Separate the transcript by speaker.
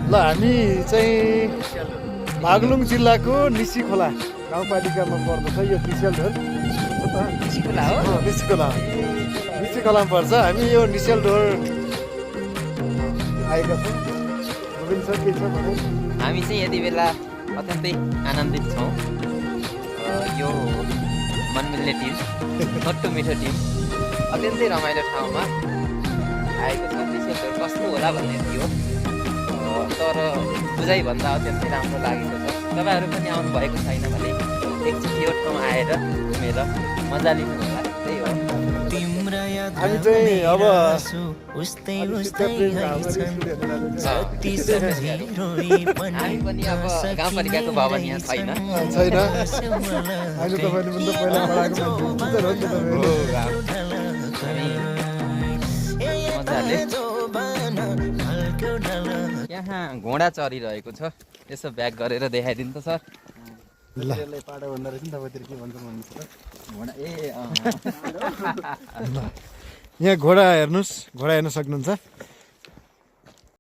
Speaker 1: ल हामी चाहिँ बागलुङ जिल्लाको निसी खोला गाउँपालिकामा पर्दछ यो निसेलढोर
Speaker 2: निसी खोला हो
Speaker 1: निसी खोला निसी खोलामा पर्छ हामी यो निसेलढोर आएका छौँ गोविन्द सर के छ भने
Speaker 2: हामी चाहिँ यति बेला अत्यन्तै आनन्दित छौँ यो मनमिल्ने टिम खट्टो मिठो टिम अत्यन्तै रमाइलो ठाउँमा आएको छ निसेलढोर कस्तो होला भन्ने थियो तर बुझाइभन्दा अत्यन्तै राम्रो लागेको छ तपाईँहरू पनि आउनु भएको छैन भने एकचोटि यो ठाउँ आएर घुमेर मजा लिनु होला त्यही हो
Speaker 1: हामी चाहिँ अब
Speaker 2: हामी पनि अब गाउँपालिकाको भवन यहाँ छैन
Speaker 1: छैन अहिले तपाईँले पहिला पढाएको मान्छे हो नि
Speaker 2: मजाले यहाँ घोडा चरिरहेको छ यसो ब्याक गरेर देखाइदिनु त सर
Speaker 1: तपाईँले पाडा भन्दा रहेछ नि तपाईँतिर के भन्छ भन्नुहोस् त
Speaker 2: घोडा ए
Speaker 1: यहाँ घोडा हेर्नुहोस् घोडा हेर्न सक्नुहुन्छ